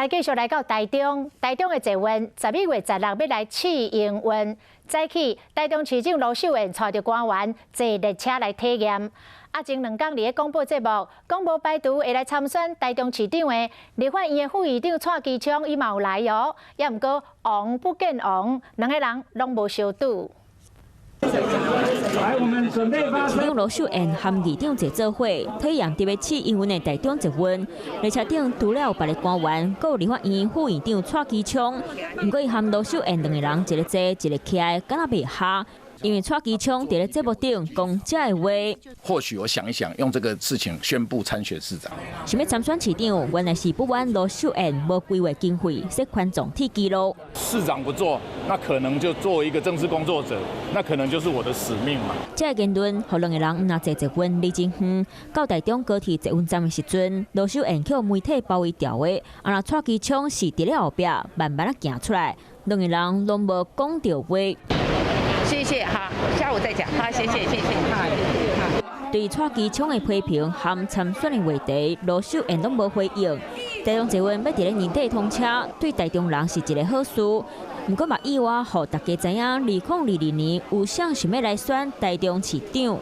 來繼續來到台中，台中的捷運11月16欲來試營運。早起，台中市長盧秀燕帶著官員坐列車來體驗。啊，前兩工佇咧廣播節目，講無排除會來參選台中市長的立法院的副議長蔡其昌，伊嘛有來哦。也毋過王不見王，兩个人攏無相拄。來，我們準備發市長盧秀燕和議長坐做伙，體驗佇欲試營運的台中捷運。列車頂除了有別个官員，閣有立法院副議長蔡其昌。毋過伊和盧秀燕兩个人，一个坐，一个徛，敢若袂合。因為蔡其昌佇咧節目頂講這个話。或許我想一想，用這個事情宣布參選市長。想欲參選市長，原來是不滿盧秀燕無規劃經費，設寬總鐵記錄。市長不做，那可能就作為一個政治工作者，那可能就是我的使命嘛。這個言論，予兩个人毋若坐捷運離真遠。到台中高鐵捷運站的時陣，盧秀燕予媒體包圍牢的，啊若蔡其昌是佇咧後壁慢慢仔行出來，兩个人攏無講著話。謝謝，好，下午再講。好，謝謝，謝謝。對蔡其昌的批評和參選的話題，盧秀燕攏無回應。台中捷運欲佇咧年底通車，對台中人是一个好事。毋過嘛意外，予大家知影，2022年有誰想欲來選台中市長。